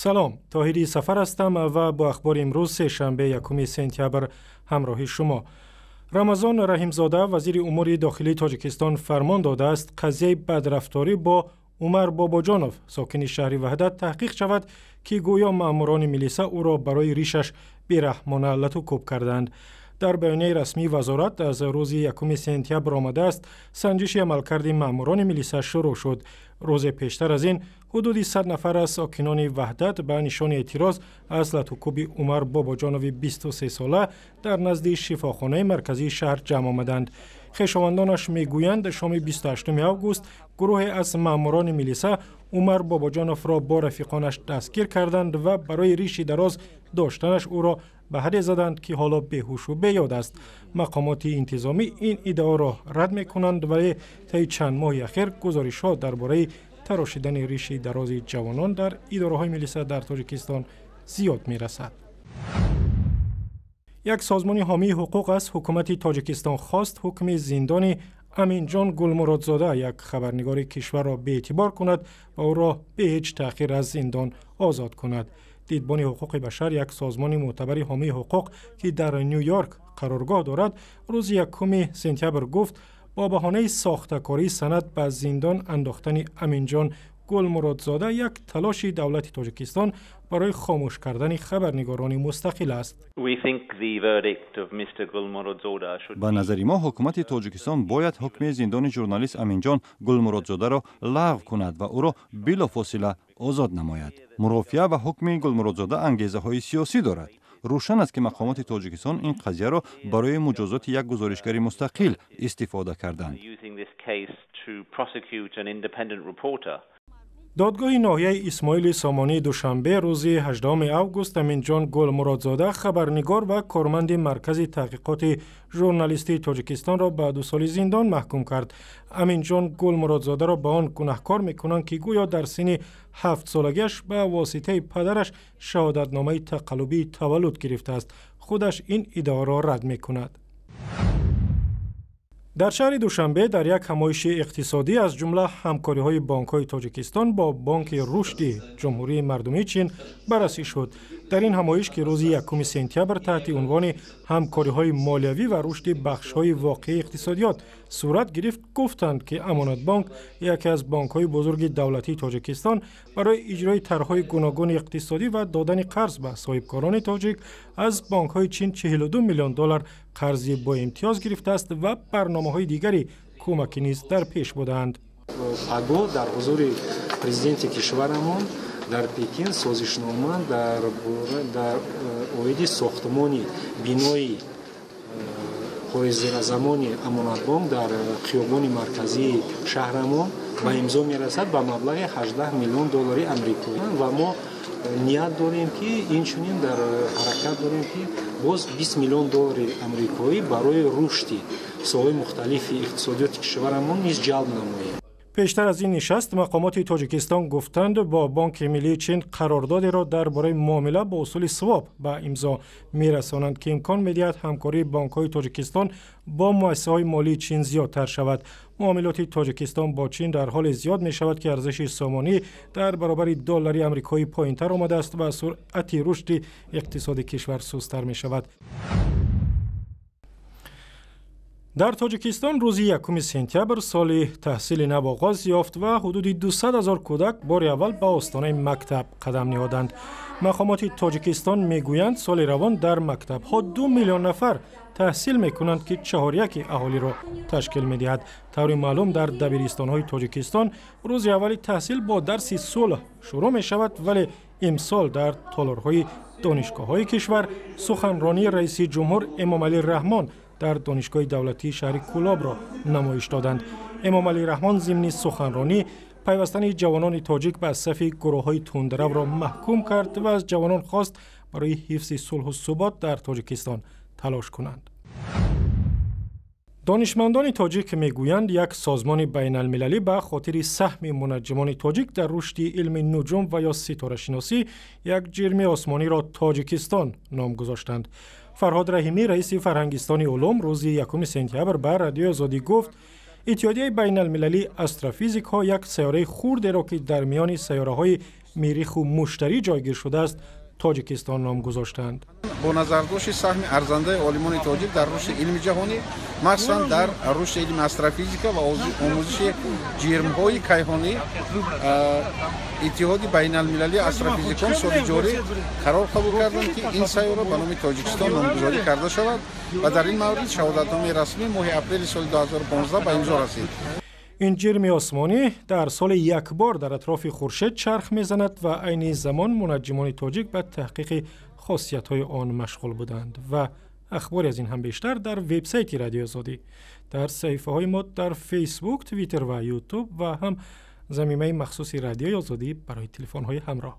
Салом, Тоҳири Сафар ҳастам ва бо ахбори имрӯз, сешанбе, 1 сентябр, ҳамроҳи шумо. Рамазон Раҳимзода, вазири умури дохилии Тоҷикистон, фармон додааст, қазияи бадрафторӣ бо Умар Бобоҷонов, сокини шаҳри Ваҳдат, таҳқиқ шавад, ки гӯё маъмурони милиса ӯро барои ришаш бераҳмона латукӯб карданд. Дар баёнияи расмии вазорат аз рӯзи 1 сентябр омадааст, санҷиши амалкарди маъмурони милиса шурӯъ шуд. Рӯзе пештар аз ин ҳудуди 100 нафар аз сокинони Ваҳдат ба нишони эътироз аз латукӯби Умар Бобоҷонови 23 сола дар назди шифохонаи марказии шаҳр ҷамъ омаданд. Хешовандонаш мегӯянд, шоми 28 август гурӯҳе аз маъмурони милиса Умар Бобоҷоновро бо рафиқонаш дастгир карданд ва барои риши дароз доштанаш ӯро ба ҳадде заданд, ки ҳоло беҳушу беёд аст. Мақомоти интизомӣ ин иддаоро рад мекунанд, вале таи чанд моҳи ахир гузоришҳо дар бораи тарошидани риши дарози ҷавонон дар идораҳои милиса дар Тоҷикистон зиёд мерасад. Як созмони ҳомии ҳуқуқ аз ҳукумати Тоҷикистон хост, ҳукми зиндони Аминҷон Гулмуродзода, як хабарнигори кишварро беэътибор кунад ва ӯро бе ҳеҷ таъхир аз зиндон озод кунад. Дидбони ҳуқуқи башар, як созмони мӯътабари ҳомии ҳуқуқ, ки дар Ню Йорк қароргоҳ дорад, рӯзи 1 сентябр гуфт, бо баҳонаи сохтакории санад ба зиндон андохтани Аминҷон Гулмуродзода як талоши давлати Тоҷикистон барои хомӯш кардани хабарнигорони мустақил аст. Ба назари мо, ҳукумати Тоҷикистон бояд ҳукми зиндони журналист Аминҷон Гулмуродзодаро лағв кунад ва ӯро билофосила озод намояд. Мурофиа ва ҳукми Гулмуродзода ангезаҳои сиёсӣ дорад. Рӯшан аст, ки мақомоти Тоҷикистон ин қазияро барои муҷозоти як гузоришгари мустақил истифода карданд. Додгоҳи ноҳияи Исмоили Сомонии Душанбе рӯзи 18 август Аминҷон Гулмуродзода, хабарнигор ва корманди Маркази таҳқиқоти журналистии Тоҷикистонро ба 2 соли зиндон маҳкум кард. Аминҷон Гулмуродзодаро ба он гунаҳкор мекунанд, ки гӯё дар синни 7-солагиаш ба воситаи падараш шаҳодатномаи тақаллубии таваллуд гирифтааст. Худаш ин иддаоро рад мекунад. Дар шаҳри Душанбе дар як ҳамоиши иқтисодӣ, аз ҷумла ҳамкориҳои бонкҳои Тоҷикистон бо Бонки Рушди Ҷумҳурии Мардумии Чин баррасӣ шуд. Дар ин ҳамоиш, ки рӯзи 1 сентябр таҳти унвони «Ҳамкориҳои молиявӣ ва рушди бахшҳои воқеии иқтисодиёт» сурат гирифт, гуфтанд, ки Амонатбонк, яке аз бонкҳои бузурги давлатии Тоҷикистон, барои иҷрои тарҳҳои гуногуни иқтисодӣ ва додани қарз ба соҳибкорони тоҷик аз бонкҳои Чин 42 миллион доллар қарзи боимтиёз гирифтааст ва барномаҳои дигари кӯмакӣ низ дар пеш будаанд. Пагоҳ дар ҳузури президенти кишварамон дар Пекин созишнома дар оиди сохтмони бинои ҳозиразамони Амонатбонк дар хиёбони марказии шаҳрамон ба имзо мерасад ба маблағи 18 миллион доллари амрикоӣ. Ва мо ният дорем, ки инчунин дар ҳаракат дорем, ки боз 20 миллион доллари амрикоӣ барои рушди соҳаҳои мухталифи иқтисодиёти кишварамон низ ҷалб намоем. Пештар аз ин нишаст мақомоти Тоҷикистон гуфтанд, бо Бонки Миллии Чин қарордодеро дар бораи муомила бо усули своп ба имзо мерасонанд, ки имкон медиҳад ҳамкории бонкҳои Тоҷикистон бо муассисаҳои молии Чин зиёдтар шавад. Муомилоти Тоҷикистон бо Чин дар ҳоле зиёд мешавад, ки арзиши сомонӣ дар баробари доллари амрикоӣ поинтар омадааст ва суръати рушди иқтисоди кишвар сусттар мешавад. Дар Тоҷикистон рӯзи 1 сентябр соли таҳсили нав оғоз ёфт ва ҳудуди 200 ҳазор кӯдак бори аввал ба остонаи мактаб қадам ниҳоданд. Мақомоти Тоҷикистон мегӯянд, соли равон дар мактабҳо 2 миллион нафар таҳсил мекунанд, ки чаҳоряки аҳолиро ташкил медиҳад. Таври маълум, дар дабиристонҳои Тоҷикистон рӯзи аввали таҳсил бо дарси сулҳ шурӯъ мешавад, вале имсол дар толорҳои донишгоҳҳои кишвар суханронии раиси ҷумҳур Эмомалӣ Раҳмон дар Донишгоҳи давлатии шаҳри Кӯлобро намоиш доданд. Эмомалӣ Раҳмон зимни суханронӣ пайвастани ҷавонони тоҷик ба сафи гурӯҳҳои тундравро маҳкум кард ва аз ҷавонон хост, барои ҳифзи сулҳу субот дар Тоҷикистон талош кунанд. Донишмандони тоҷик мегӯянд, як созмони байналмилалӣ ба хотири саҳми мунаҷҷимони тоҷик дар рушди илми нуҷум ва ё ситорашиносӣ як ҷирми осмониро Тоҷикистон ном гузоштанд. Фарҳод Раҳимӣ, раиси Фарҳангистони улум, рӯзи 1 сентябр ба Радиои Озодӣ гуфт, Иттиҳодияи байналмилалии астрофизикҳо як сайёраи хурдеро, ки дар миёни сайёраҳои Мирриху Муштарӣ ҷойгир шудааст, Тоҷикистон ном гузоштанд. Бо назардошти саҳми арзандаи олимони тоҷик дар рушди илми ҷаҳонӣ, махсусан дар рушди илми астрофизика ва омӯзиши ҷирмҳои кайҳонӣ, Иттиҳоди байналмилалии астрофизикон соли ҷорӣ қарор қабул карданд, ки ин сайёра ба номи Тоҷикистон номгузорӣ карда шавад ва дар ин маврид шаҳодатномаи расмӣ моҳи апрели соли 2015 ба имзо расид. Ин ҷирми осмонӣ дар соли як бор дар атрофи Хуршед чарх мезанад ва айни замон мунаҷҷимони тоҷик ба таҳқиқи хосиятҳои он машғул буданд. Ва ахбори аз ин ҳам бештар дар вебсайти Радиои Озодӣ, дар саҳифаҳои мо дар Фейсбук, Твиттер ва Ютуб ва ҳам замимаи махсуси Радиои Озодӣ барои телефонҳои ҳамроҳ.